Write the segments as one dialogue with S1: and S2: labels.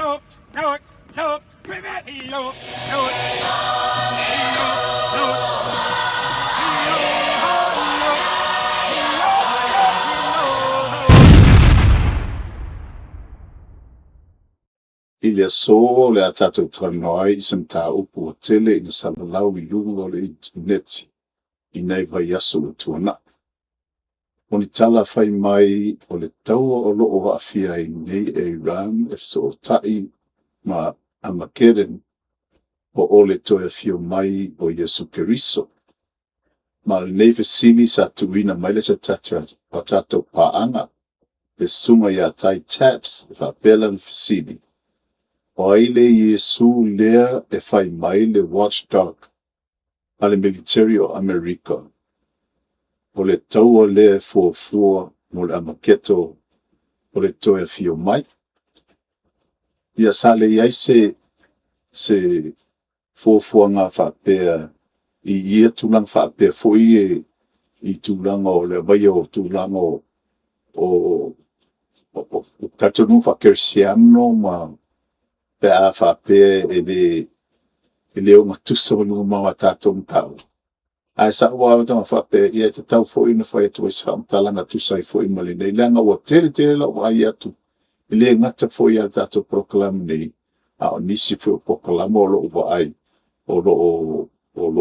S1: I le aso o le a tatou talanoa ai i se mataupu ua tele ina salalau i luga o le initaneti i nai vaiaso ua tuanai. O ni tala fai mai o le taua o lo o aafia ai nei e Iran e fesootai ma Armageddon po o le toe afio mai o Iesu Keriso. Ma o lenei fesili sa tuuina mai e se tasi o a tatou paaga, le susuga ia Tai Tabs, e faapea lana fesili, O ai le Iesu lea e fai mai le Watchdog a le militeri o Amerika, o le taua lea e fuafua mo le Amaketo o le toe afio mai? Ia sa leai se fuafuaga faapea i ia tulaga faapea foi i i tulaga o le aumaia o tulaga o talitonuga faakerisiano ma pe a faapea e le ogatusa ma a tatou mataupu. Ae sa ou lava faapea, ia e tatau foi ona fai atu ai se faamatalaga e tusa ai foi ma lenei, leaga ua tele tele lau vaai atu, e le gata foi i le tatou polokalame nei, a o nisi foi o polokalame o lo o ou vaai o lo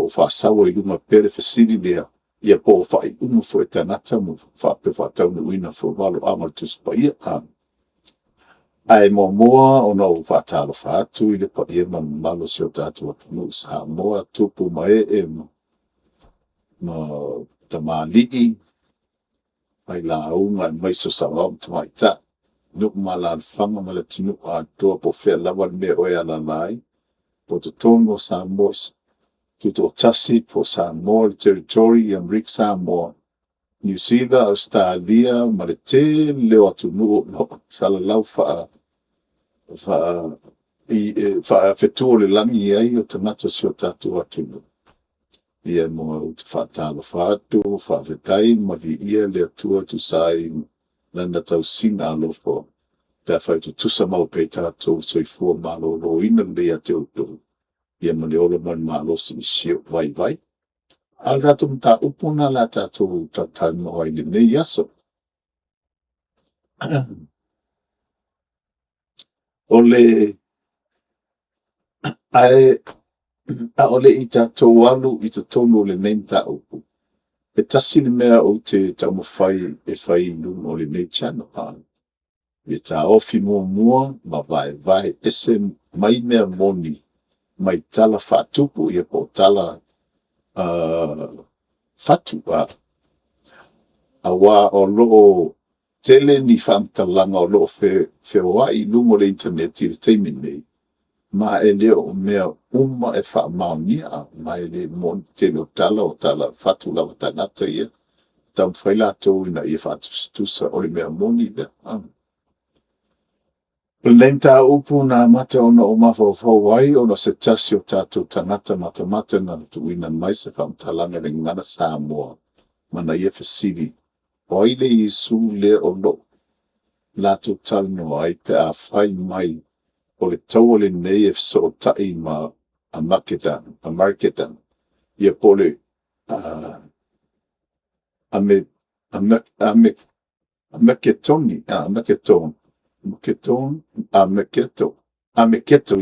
S1: o faasau ai i luga pea le fesili lea, ia po o faaiuga foi a tagata ma faapea o faataunuuina foi valoaga o le Tusi Paia. Ae muamua ona ou faatalofa atu i le paia ma le mamalu o si o tatou atunuu i Samoa, tupu ma ee ma tamalii, failauga aemaise o saoao ma tamaitai, nuu ma alaalafaga ma le atunuu atoa po o fea lava le mea o e alaala ai, po o totonu o Samoa Tutoatasi po o Samoa le Territory, Amerika Samoa, Niu Sila, Ausetalia ma le tele o atunuu o lo o salalau faafetu o le lagi i ai tagata o si o tatou atunuu. Ia ma ou te faatalofa atu, faafetai ma viia le Atua e tusa ai ma Lana tausiga alofa pe afai o tutusa mau pea i tatou soifua maloloina lelei ia te outou, ia ma le ola ma le malosi i si ou vaivai. A o le tatou mataupu lena o le a tatou talatalanoa ai i lenei aso. O le ae a o le i tatou alu i totonu o lenei mataupu, e tasi le mea ou te taumafai e fai i luga o lenei channel, ia taofi muamua ma vaevae ese mai mea moni mai tala faatupu ia po o tala fatu. Aua o lo o tele ni faamatalaga o lo o feoai i luga o le initaneti i le taimi nei, ma e le o mea uma e faamaonia, ma e le moni le tele o tala, o tala fatu lava a tagata ia, e taumafai latou ina ia faatusatusa o le mea moni lea. O lenei mataupu na amata ona ou mafaufau ai ona o se tasi o tatou tagata matamata na tuuina mai se faamatalaga i le Gagana Samoa ma ana ia fesili, O ai le Iesu lea o lo o latou talanoa ai pe a fai mai o le taua lenei e fesootai ma Amaketon, Armageddon, ia po o le Amaketoni, Amaketo, Ameketo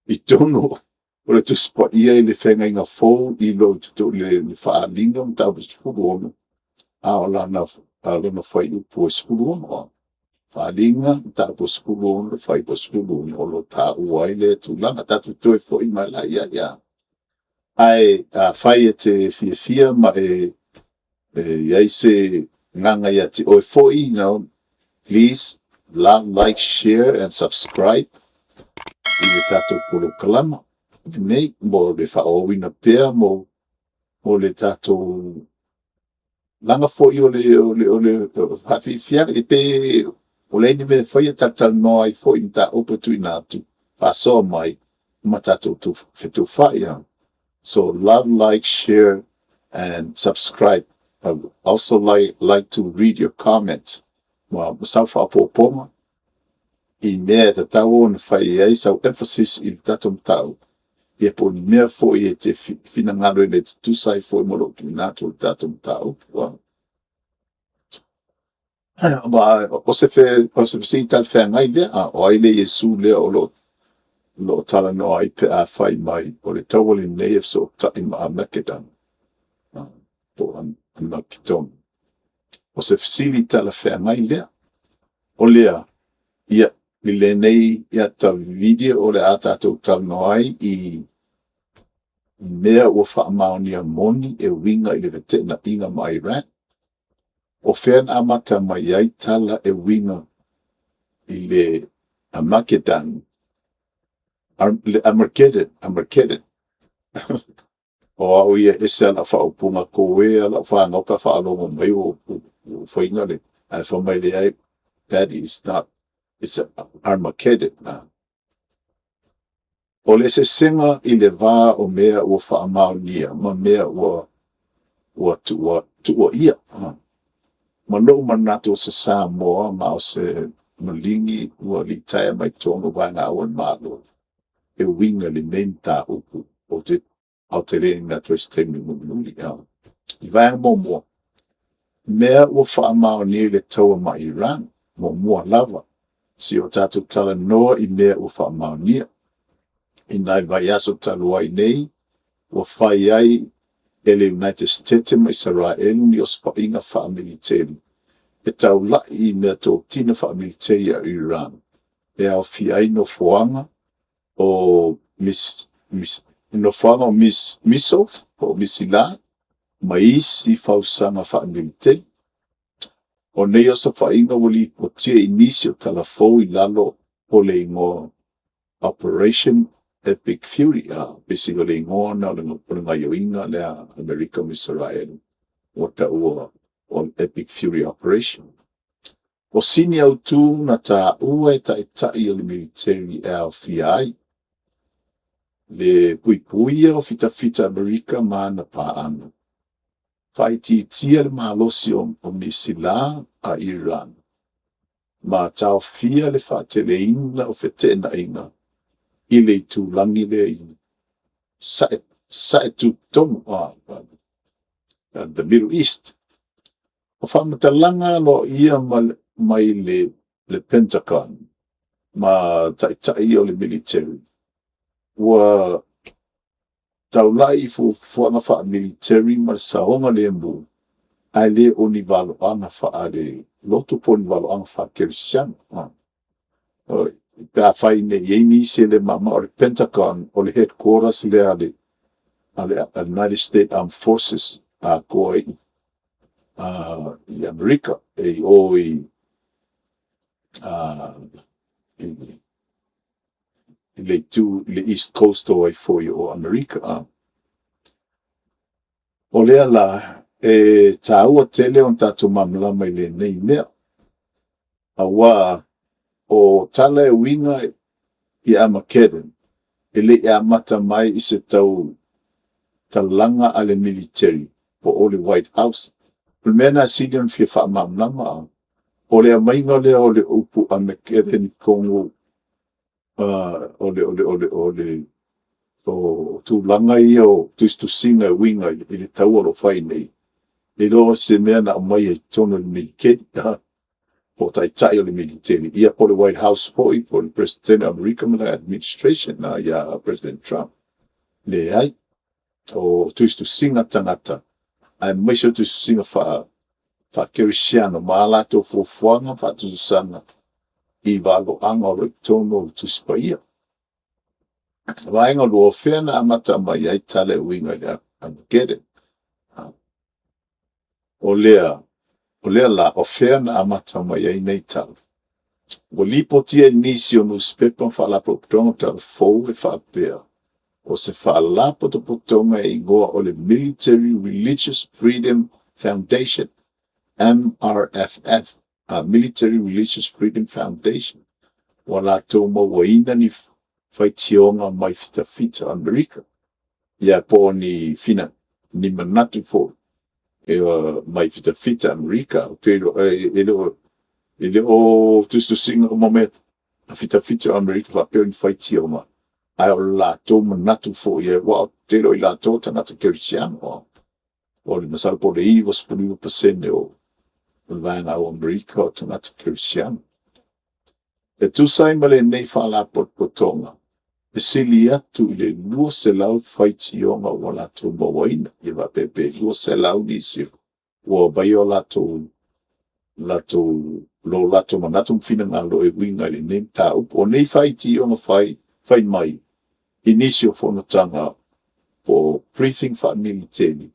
S1: i totonu o le Tusi Paia i le Feagaiga Fou i lo i le Faaaliga Mataupu 16, a o lana fuaiupu e 16. Faaaliga Mataupu 16, fuaiupu 16, o lo o taua ai lea tulaga. Tatou toe foi mai la i ai. Ae afai e te fiafia ma e i ai se agaga ia te oe foi, please love, like, share and subscribe i le tatou polokalama lenei mo le faaauauina pea mo le tatou laga foi o le faafiafiaga, pe o le a ni mea e faia, talatalanoa ai foi i mataupu e tuuina atu, faasoa mai ma tatou fetufaai. So love, like, share and subscribe. I would also like to read your comments. Ma sau faaopoopoga. i mea e tatau ona fai i ai sau emphasis i le tatou mataupu, ia po o ni mea foi e te finagalo e le tutusa ai foi ma lou tuuina atu o le tatou mataupu. Aua o se fesili talafeagai lea, a o ai le Iesu lea o lo o talanoa ai pe a fai mai o le taua lenei e fesootai ma Ameketona po o Amaketona? O se fesili talafeagai lea. O lea, ia, i lenei ata video o le a tatou talanoa ai i mea ua faamaonia moni e uiga i le feteenaiga ma Iran. O fea na amata mai ai tala e uiga i le Armageddon, le Armageddon, Armageddon. O au ia e ese lava lau faaupuga, e a lau fanau pe a faalogo mai ua ou faiina le… ae fai mai, leai, Daddy is not, it's Armageddon. O le eseesega i le va o mea ua faamaonia ma mea ua tuuaia. Ma lou manatu o se Samoa ma o se maligi ua litaea mai totonu o vaega au o le Malo e uiga i lenei mataupu, ou te le manatu ai i se taimi mulimuli. I le vaega muamua, mea ua faamaonia i le taua ma Iran. Muamua lava, se i o tatou talanoa i mea ua faamaonia. I nai vaiaso talu ai nei, ua fai ai e le United Setete ma Isaraelu ni osofaiga faa-militeli e taulai i meatotino faa-militeli a Iran, e aofia ai nofoaga o missiles po o misila ma isi fausaga faa-militeli. O nei osofaiga ua lipotia i nisi o tala fou i lalo o le igoa Operation Epic Fury. Pei o le igoa lena o le gaoioiga lea a Amerika ma Isaraelu ua taua o le Epic Fury Operation. O sini autu na taua e taitai o le militeli e aofia ai le puipuia o fitafita a Amerika ma ana paaga, faaitiitia le malosi o misila a Iran, ma taofia le faateleina o feteenaiga i le itulagi lea i Sasae Tutotonu, the Middle East. O faamatalaga aloaia mai le Pentagon ma taitai o le militeli, ua taulai i fuafuaga faa-militeli ma le saogalemu, ae le o ni valoaga faale-lotu po o ni valoaga faa-kerisiano. Pe afai ne i i ai nisi e le malamalama, o le Pentagon, o le headquarters lea a le United States Armed Forces atoa i Amerika, e i o i le itu i le East Coast o ai foi o Amerika. O lea la, e taua tele ona tatou malamalama i lenei mea, aua o tala e uiga i Armageddon, e le i amata mai i se tautalaga a le militeli po o le White House. O le mea lena e sili ona fia faamalamalama, o le aumaiga lea o le upu Armageddon i totonu o tulaga ia o tusitusiga e uiga i le taua o lo o fai nei, e le o se mea na aumaia i totonu e le militeli po o taitai o le militeli, ia po o le White House foi, po o le Peresetene o Amerika ma lana administration ia President Trump. Leai, o tusitusiga a tagata, aemaise o tusitusiga faa-kerisiano ma a latou fuafuaga ma faatusatusaga i valoaga o lo o i totonu o le Tusi Paia. Vaega lua, o fea na amata mai ai tala e uiga i le Armageddon? O lea la, o fea na amata mai ai nei tala? Ua lipotia i nisi o nusipepa ma faalapotopotoga tala fou e faapea, o se faalapotopotoga e igoa o le Military Religious Freedom Foundation, MRFF, Military Religious Freedom Foundation, ua latou mauaina ni faitioga mai fitafita o Amerika, ia po o ni ni manatu foi mai fitafita Amerika. E le o tusitusiga uma mai a fitafita o Amerika faapea o ni faitioga, ae o le latou manatu foi i ai, aua o le tele o i latou o tagata kerisiano. O le masalo po o le 99% o le vaega au Amerika o tagata kerisiano. E tusa ai ma lenei Faalapotopotoga, e sili atu i le 200 faitioga ua latou mauaina, ia faapea pe 200 nisi ua aumaia o latou lo latou manatu ma finagalo e uiga i lenei mataupu. O nei faitioga fai fai mai i nisi o fonotaga po o briefing faa-Militeli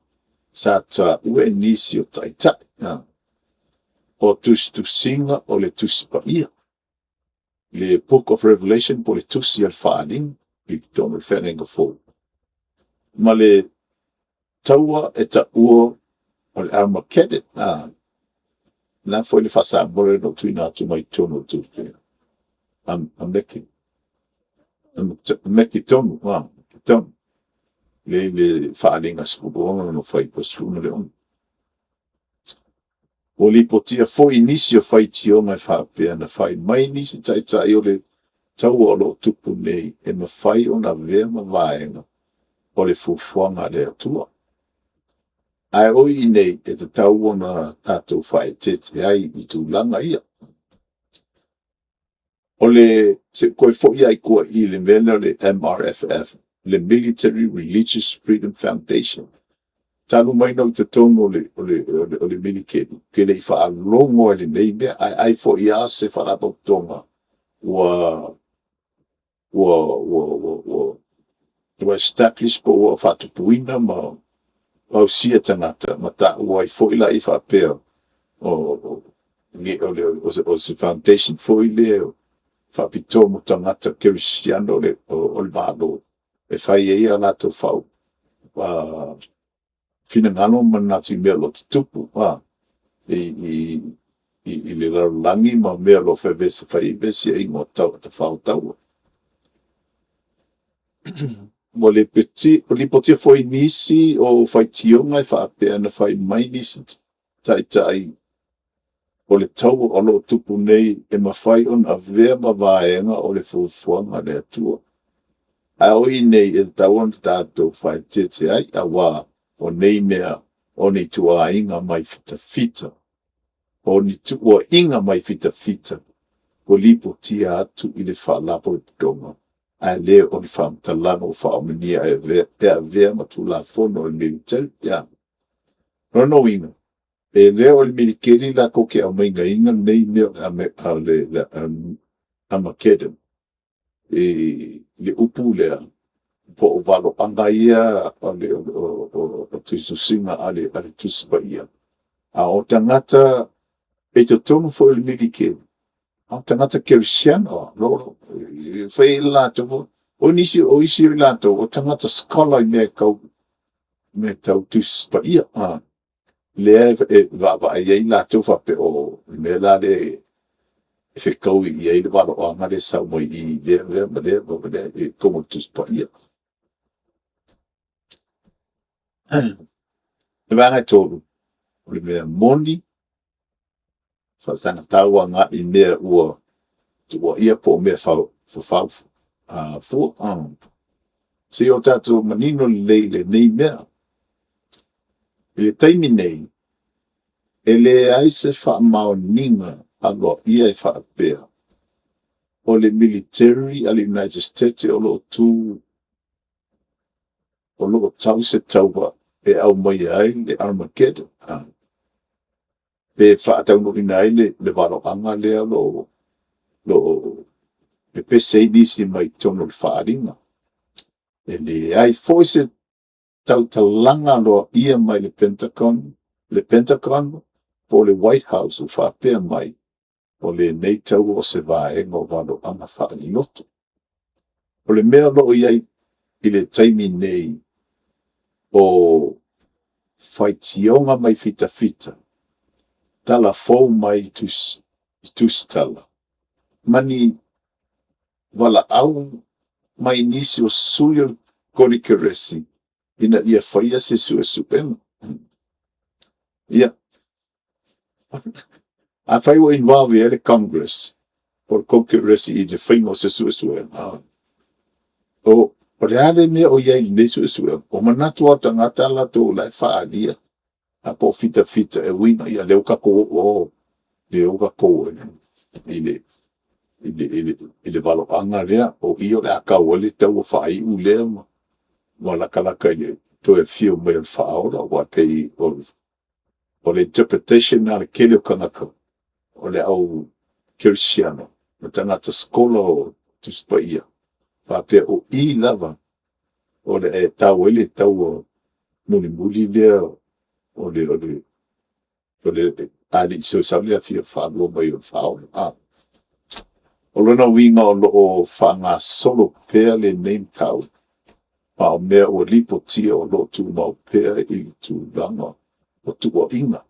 S1: sa taua e nisi o Taitai, o tusitusiga o le Tusi Paia, le Book of Revelation po o le Tusi a le Faaaliga i totonu o le Feagaiga Fou, ma le taua e taua o le Armageddon. O le a foi le faa-Samoa lea na ou tuuina atu mai totonu o le Ameketonu, lea i le Faaaliga 16 lona fuaiupu 16. Ua lipotia foi i nisi o faitioga e faapea na fai mai nisi Taitai o le taua o lo o tupu nei e mafai ona avea ma vaega o le fuafuaga a le Atua. Ae oi i inei, e tatau ona tatou faaeteete ai i tulaga ia. O le se i ou toe foi lava i tua i i le mea lea o le MRFF, le Military Religious Freedom Foundation. Talu mai ona ou i totonu o le Militeli, ou te le i faalogo lava i lenei mea, ae ai foi lava o se Faalapotopotoga ua establish po ua faatupuina ma fausia e tagata ma taua ai foi lea faapea o se foundation foi lea faapitoa mo tagata kerisiano o le Malo e fai ai a latou finagalo ma manatu i mea o lo o tutupu i le lalolagi ma mea o lo o fai ai vesiaiga o tafao taua. Ua lipotia foi i nisi o faitioga e faapea na fai mai nisi Taitai o le taua o lo o tupu nei e mafai ona avea ma vaega o le fuafuaga a le Atua. Ae o i inei e tatau ona tatou faaeteete ai, aua o nei mea o ni tuuaiga mai fitafita, o ni tuuaiga mai fitafita ua lipotia atu i le Faalapotopotoga, ae le o ni faamatalaga ua faamaonia e avea ma Tulafono a le Militeri. O lona uiga, e le o le Militeri latou te aumaia nei mea o le Armageddon i le upu lea, po o valoaga ia o tusitusiga a le Tusi Paia, a o tagata i totonu foi o le Militeri, o tagata kerisiano. E fai ai le latou. O nisi o isi o i latou, o tagata scholar i mea tau Tusi Paia, lea e vaavaai ai latou faapea, o le mea la lea e fetaui i ai le valoaga lea e sau mai i i lea mea ma lea mea i totonu o le Tusi Paia. O le vaega e 3, o le mea moni, faasagatau agai i mea ua tuuaia po o mea fafau fua. Se i o tatou manino lelei i lenei mea. I le taimi nei, e leai se faamaoniga aloaia e faapea o le militeri a le United States o lo o tu, o lo o tau se taua e aumaia ai le Armageddon, pe faataunuuina ai le valoaga lea o lo o pepese ai nisi mai totonu o le Faaaliga. E leai foi se tautalaga aloaia mai le Pentagon po o le White House o faapea mai, o lenei taua o se vaega o valoaga faalelotu. O le mea o lo o i ai i le taimi nei, o faitioga mai fitafita, tala fou mai i tusitala, ma ni valaau mai nisi o sui o le Konekeresi ina ia faia se suesuega. Ia, afai ua involve i ai le Congress, Po o le konekaresi i le faiga o se suesuega? O le a le mea o i ai i lenei suesuega? O manatu lava o tagata latou o la e faaalia, ae po o fitafita e uiga, ia lea ua tatou oo i le valoaga lea, o i o le a tau ai le taua faaiu lea ma latalata i le toe afio mai o le Faaola aua e pei o le interpretation lena a le tele o tagata o le au kerisiano ma tagata sikolasikola o Tusi Paia, faapea o i lava o le a e tau ai le taua mulimuli lea o le a le i sau le Afio Faalua mai o le Faaola. O lona uiga o lo o faagasolo pea lenei mataupu, ma o mea ua lipotia o lo o tumau pea i le tulaga o tuuaiga,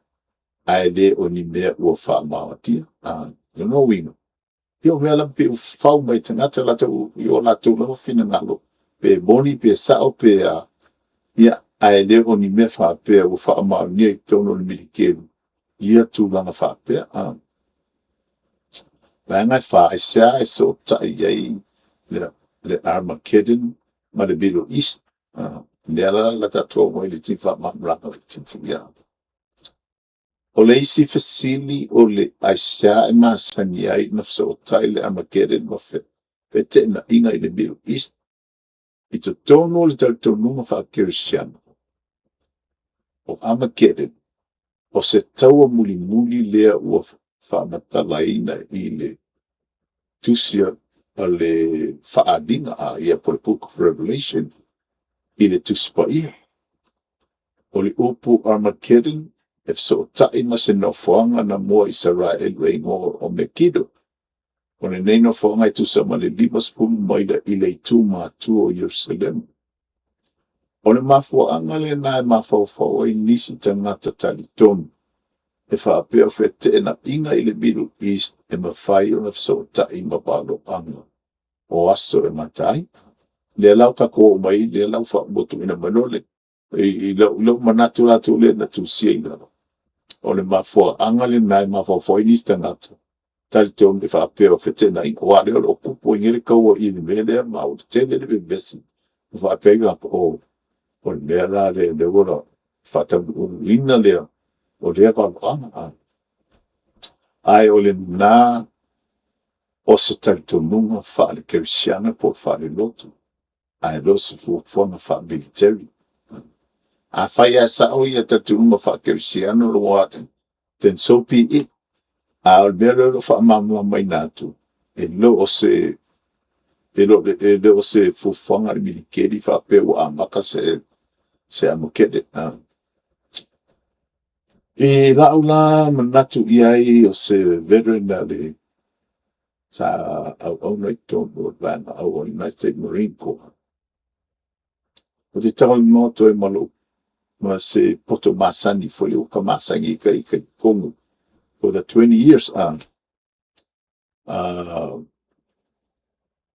S1: ae le o ni mea ua faamaonia. O lona uiga, ia o mea lava pei ua fafau mai e tagata latou i o latou lava finagalo, pe moni pe sao pe a, ia ae le o ni mea faapea ua faamaonia i totonu o le militeli ia tulaga faapea. Vaega e 4, aisea e fesootai ai le Armageddon ma le Middle East? O lea la o le a tatou oo mai i le faamalamalamaga laitiiti. O le isi fesili o le aisea e masani ai ona fesootai le Armageddon ma feteenaiga i le Middle East? I totonu o le talitonuga faakerisiano, o Armageddon, o se taua mulimuli lea ua faamatalaina i le Tusi o le Faaaliga ia po o le Book of Revelation i le Tusi Paia. O le upu Armageddon, e fesootai ma se nofoaga na mo Isaraelu e igoa o Mekito. O lenei nofoaga e tusa ma le 50 maila i le itu matua o Ierusalema. O le mafuaaga lena e mafaufau ai nisi tagata talitonu e faapea o feteenaiga i le Middle East e mafai ona fesootai ma valoaga o aso e gata ai. O lea la ua tatou oo mai, lea la ua tuuina mai loa i lou manatu latou lea na tusia i lalo, o le mafuaaga lena e mafaufau ai nisi tagata talitonu e faapea o feteenaiga, aua o lea o lo o tupu ai nei le taua i le mea lea ma ua tele le vevesi ma faapea ai latou, o le mea la lea ua faataunuuina lea o lea valoaga. Ae o lena o se talitonuga faale-kerisiano po o le faale-lotu, ae le o se fuafuaga faa-militeri. Afai lava e sao ia talitonuga faa-kerisiano, then so be it. A o le mea lea o lo o faamalamalamaina atu, e le o se fuafuaga a le militeli faapea ua amata se Armageddon. I lau la manatu i ai o se veteran sa auauna i totonu o le Vaega o le United States Marine Corps, ou te talanoa atu ai ma se poto masani foi lea ua ta masani ai ta ita i totonu for the 20 years.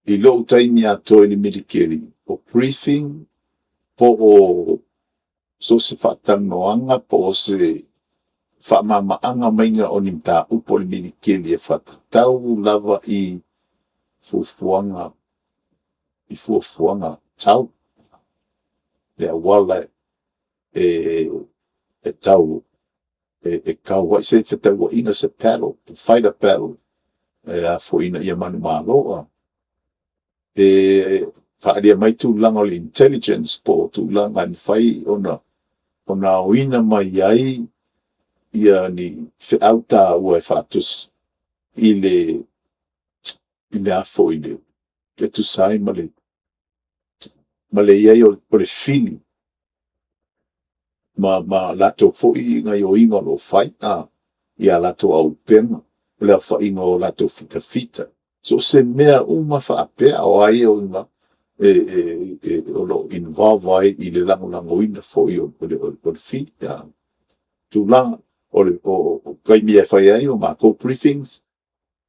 S1: I lou taimi atoa i le militeli, o briefing po o so o se faatalanoaga po o se faamalamalamaina mai o ni mataupu a le militeli e faatatau lava i fuafuaga tau, le auala e tau ai se fetauaiga, se battle, to fight a battle ina ia manumalo. E faaalia mai tulaga o le intelligence po o tulaga e mafai ona aoina mai ai ia ni feau taua e faatusi i le e tusa ai ma le i ai o le fili ma latou foi gaoioiga o lo o fai i a latou auupega, o le aofaiga o latou fitafita, so o se mea uma faapea. O ai o lo o involve ai i le lagolagoina foi o le fili. Tulaga o le taimi e fai ai a matou briefings,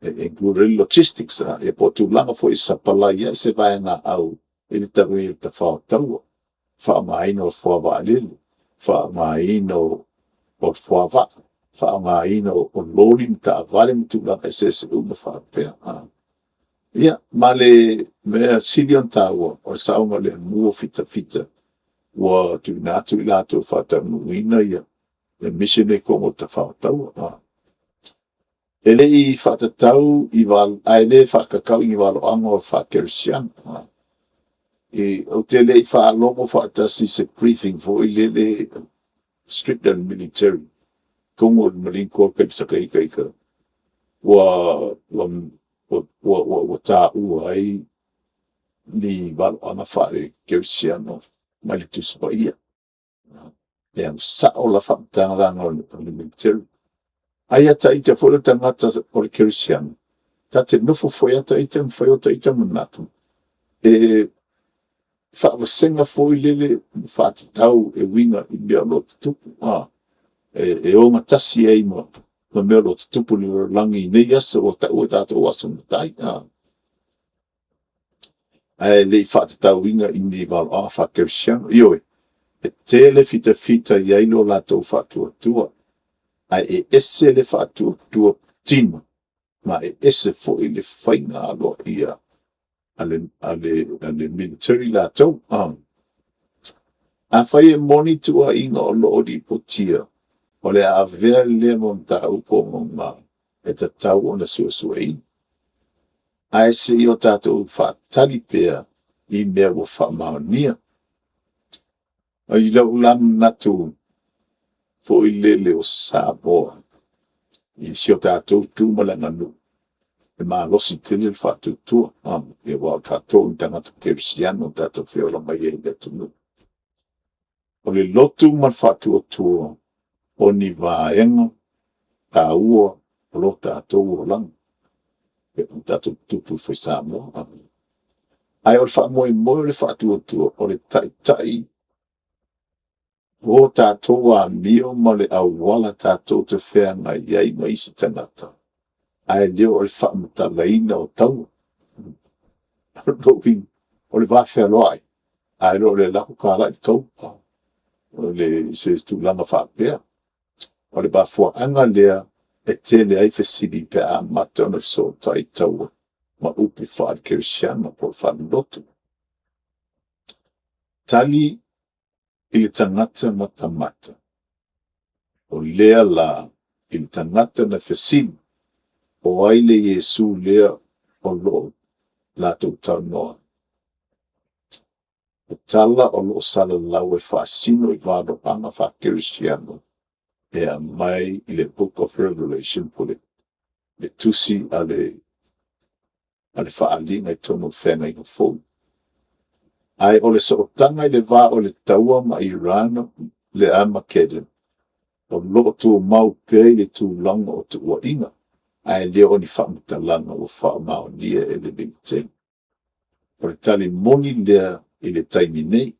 S1: e include ai logistics, po o tulaga foi e sapalai ai se vaegaau i le tafao o taua, faaaogaina o le fuavaalele, faaaogaina o le fuavaa. faaaogaina o loli ma taavale ma tulaga eseese uma faapea. Ia, ma le mea sili ona taua, o le saogalemu o fitafita ua tuuina atu i latou e faataunuuina le mission lea i totonu o tafao taua. E le i faatatau ae le faatatau i ni valoaga faa-kerisiano. Ou te le i faalogo faatasi i se briefing foi lele strict a le military i totonu o le Marine Corps i le taimi sa ita ita ua taua ai ni valoaga faale-kerisiano mai le Tusi Paia. E alu sao la faamatalaga o le military. Ae ia te ita foi o le tagata o le kerisiano, ta te nofo foi lava ita ma fai o ita manatu, e faavasega foi lele ma faatatau e uiga i mea o lo o tutupu, e ogatasi ai ma mea o lo o tutupu i le lalolagi i nei aso ua taua e tatou o aso matai. Ae le i faatatauina i ni valoaga faa-kerisiano. Ioe, e tele fitafita e i ai lo latou faatuatua, ae e ese le faatuatua tino, ma e ese foi le faiga aloaia a le military latou. Afai e moni tuuaiga o lo o lipotia, o le a avea lea ma mataupu ogaoga e tatau ona suesueina. Ae se i o tatou faatali pea i mea ua faamaonia. I lou la manatu foi lele o se Samoa i si o tatou tu ma le aganuu, e malosi tele le faatuatua, aua o tatou o tagata kerisiano tatou te feola mai ai i le atunuu. O le lotu ma le faatuatua, o ni vaega taua o lo tatou olaga, e pei ona tatou tutupu fai-Samoa. Ae o le faamoemoe o le faatuatua, o le taitai o tatou amio ma le auala tatou te feagai ai ma isi tagata, ae le o le faamatalaina o taua. O lona uiga, o le vafealoai, ae le o le alu atu talai le taua. O se tulaga faapea. O le mafuaaga lea e tele ai fesili pe a amata ona fesootai taua ma upu faa-kerisiano po o le faale-lotu. Tali i le tagata matamata, o lea la i le tagata na fesili, o ai le Iesu lea o lo o latou talanoa ai? O tala o lo o salalau e faasino i valoaga faa-kerisiano e aumai i le Book of Revelation po o le Tusi a le Faaaliga i totonu o le Feagaiga Fou. Ae o le sootaga i le va o le taua ma Iran le Armageddon, o lo o tumau pea i le tulaga o tuuaiga, ae le o ni faamatalaga ua faamaonia e le militeli. O le tali moni lea i le taimi nei.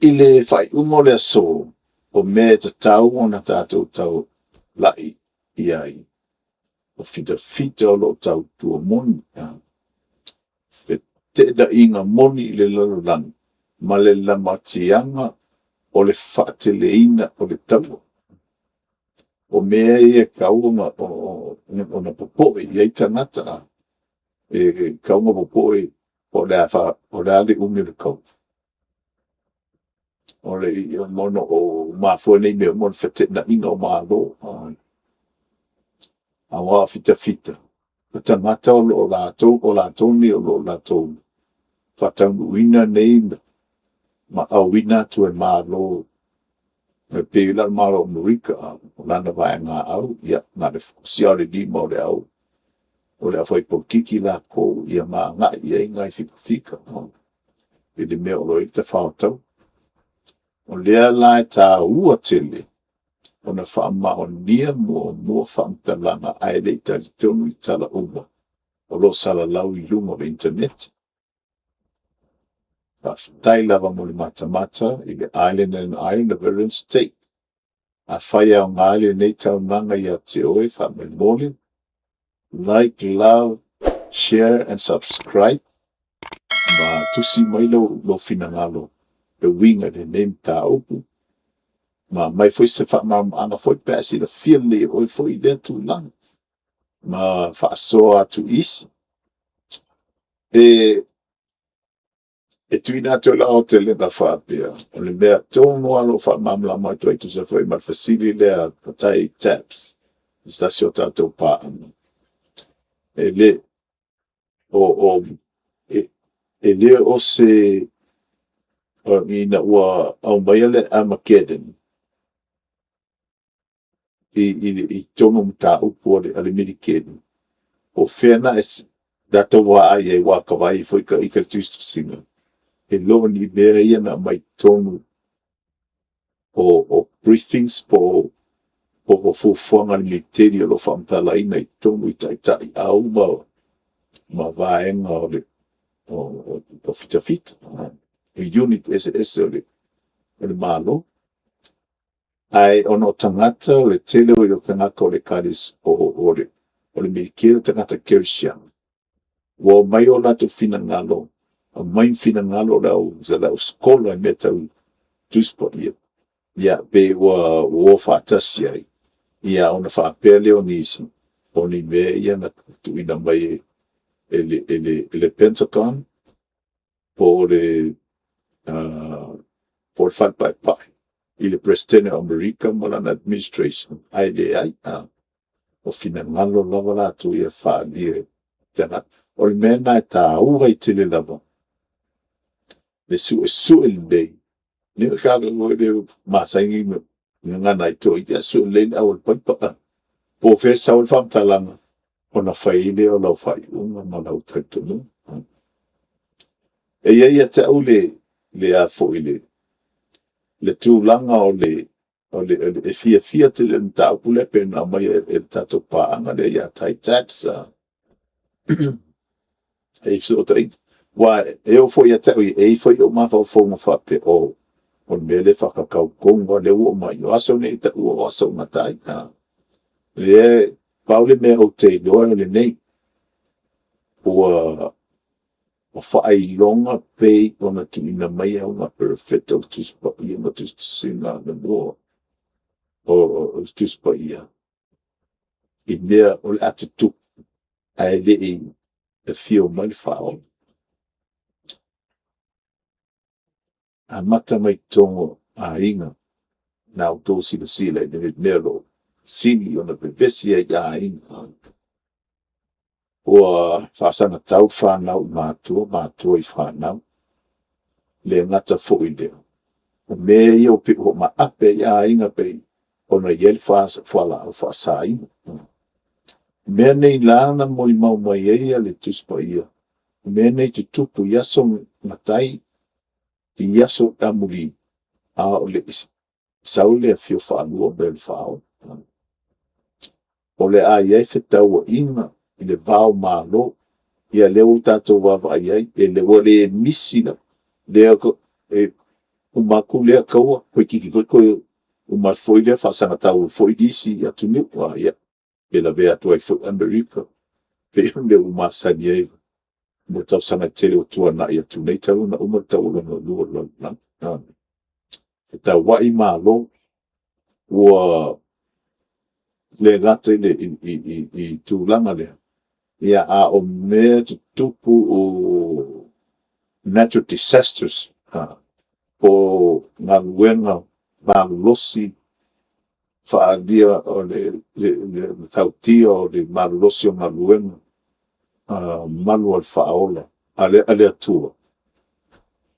S1: I le faaiuga o le aso, o mea e tatau ona tatou taulai i ai, o fitafita o lo o tautua moni, feteenaiga moni i le lalolagi, ma le lamatiaga o le faateleina o le taua. O mea ia e tatau ona popoe i ai tagata. E tatau ona popoe po o le a le umi o le taua? Ona ua mafua nei mea uma o le feteenaiga o Malo. Aua o fitafita, o tagata o lo o latou nei o lo o latou faataunuuina nei ma auina atu e Malo, e pei la o le Malo o Amerika, o lana vaegaau, ia na o le fusi lava o le lima o le aufaipolokiki latou ia ma agai i ai nai fitafita i le mea o lo o i ai le tafao taua. O lea la e taua tele ona faamaonia muamua faamatalaga ae le i talitonu i tala uma o lo o salalau i luga o le initaneti. Faafetai lava mo le matamata i le Island and Island of Veterans State. Afai e aoga lenei taumafataga ia te oe, faamolemole, like, love, share and subscribe ma tusi mai lou finagalo e uiga i lenei mataupu. Ma aumai foi se faamalamalamaga foi pe a e silafia lelei e oe foi lea tulaga ma faasoa atu i isi. E tuuina atu i lau aotelega faapea, o le mea tonu lava o lo o faamalamalama atu ai e tusa foi ma le fesili lea a matai Tabs i se tasi o tatou paaga, e le o se ina ua aumaia le Armageddon i totonu o mataupu a le militeli, po o fea na latou vaai ai aua ta vaai ai foi ita i le tusitusiga, e le o ni mea ia na aumai i totonu o briefings po o fuafuaga a le Militeli o lo o faamatalaina i totonu i taitaiau ma vaega o fitafita i unit eseese o le Malo. Ae ona o tagata o le tele o tagata o le militeli o tagata kerisiano, ua omai o latou finagalo, aumai finagalo o le au sikola i mea tau Tusi Paia, ia pei ua o faatasi ai, ia ona faapea lea o nisi, o ni mea ia na tuuina mai e le Pentagon po o le Fale Paepae i le Peresetene o Amerika ma lana administration, ae leai. O finagalo lava latou ia e faaalia e tagata. O le mea lena e taua ai tele lava le suesue lelei, masani ona gagana ai toeaiina, sue lelei le au a le paipa. Po o fea e sau ai le faamatalaga, ona fai ai lea o lau faaiuga ma lou talitonuga. E i ai ia te au le tulaga e fiafia tele i le mataupu lea e pei ona aumaia e le tatou paaga lea ia Thai Tax e i ai fesootaiga. Aua e oo foi ia te au ia, e i ai foi ou mafaufauga faapea, oh o le mea lea e faatatau tonu lava lea ua oo mai, o aso nei e taua o aso o gata ai. O lea e pau le mea ou te iloa o lenei, ua faailoga pei ona tuuina mai e auga perofeta o le Tusi Paia ma tusitusiga anamua o le Tusi Paia, i mea o le a tutupu ae le i afio mai le Faaola. Amata mai i totonu o aiga, na outou silasila i le mea o lo o sili ona vevesi ai aiga. Ua faasagatau fanau i matua, matua i fanau. E le gata foi i lea, o mea ia pei ua maape ai aiga e pei ona i ai le fualaau faasaina. O mea nei la na molimau mai ai le Tusi Paia, o mea nei e tutupu i aso gatai i aso amuli, a o le i sau le afio faalua mai o le Faaola. O le a i ai fetauaiga i le va o Malo. Ia lea ua tatou vaavaai i ai, ua le misi lava. E uma atu lea taua, toeitiiti foi toe uma atu foi lea faasagatau foi isi atunuu. Ia, pe lavea atu ai foi Amerika, e pei o le mea ua masani ai mo tausaga e tele ua tuanai atu nei talu ona uma le Taua Lona Lua o le Lalolagi. Fetauai Malo, ua le gata i le tulaga lea, ia a o mea e tutupu o natural disasters, po o galuega malolosi faaalia o le matautia o le malolosi o galuega malu a le Faaola a le Atua,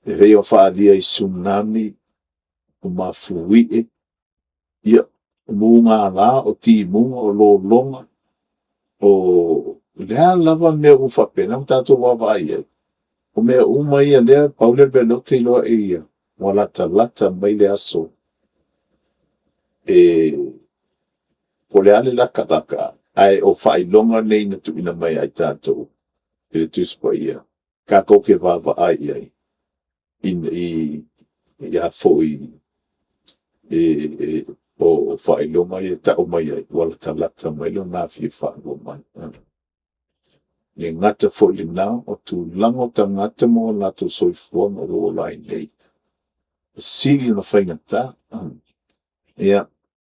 S1: e pei ona faaalia i Tsunami, o mafuie, ia, o mugala, o timuga, o lologa, o le a lava mea ua faapena ona tatou vaavaai i ai, o mea uma ia o lea pau lea o le mea ou te iloa e ia, ua latalata mai le aso e po o le a le latalata, ae o faailoga nei na tuuina mai ia i tatou e le Tusi Paia, tatou te vaavaai i ai o faailoga ia e tau mai ai, ua latalata mai Lona Afio Faalua mai. E le gata foi i lena, o tulaga o tagata ma o latou soifuaga ua ola ai nei, e sili ona faigata. Ia,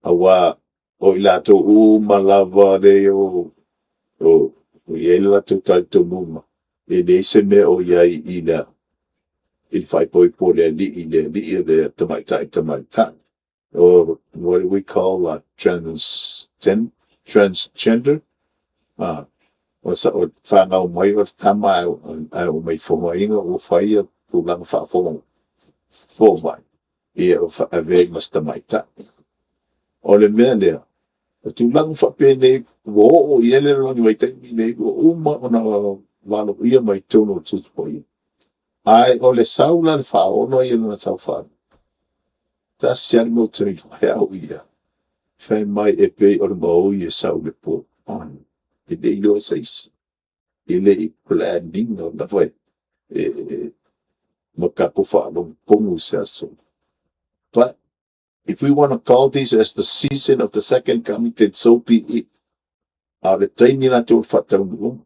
S1: aua o i latou uma lava lea o i ai le latou talitonuga, e leai se mea o i ai i le faaipoipo o le alii i le alii o le tamaitai i le tamaitai. Or what do we call that? Transgender? O le fanau mai o le tama ae omai i fomaiga ua fai ia tulaga faafomai, ia ua avea ai ma se tamaitai. O le mea lea, o tulaga faapenei ua oo i ai le lalolagi i le vaitaimi lenei ua uma ona valoia mai i totonu o le Tusi Paia. Ae o le sau la a le Faaola ia i lana saofaiga, tasi lava le mea ou te iloa ai au ia, fai mai e pei o le gaoi e sau i le po. E le i iloa e se isi, e le i plan ina lava ma tatou faalogo tonu i se aso. But if we want to call this as the season of the second coming, then so be it. A o le taimi latou o le faataunuuga.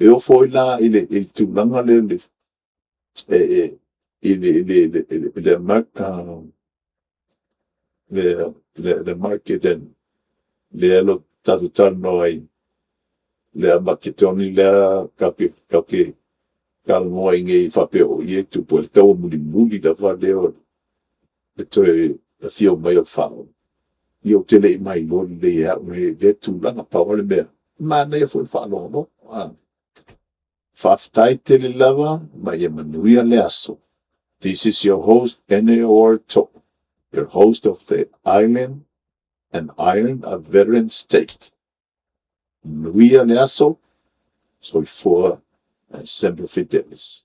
S1: E oo foi la i le tulaga lea i le Market lea na tatou talanoa ai, le Amaketoni lea tatou te talanoa ai nei faapea o i e tupu ai le taua mulimuli lava lea o le toe afio mai o le Faaola. Ia ou te le i mailoa lelei e au nei lea tulaga. Pau o le mea, e manaia foi le faalogologo. Faafetai tele lava ma ia manuia le aso. This is your host, NAOR Talk, your host of the Island and Iron a Veteran State. Manuia le aso, soifua and semper fidelis.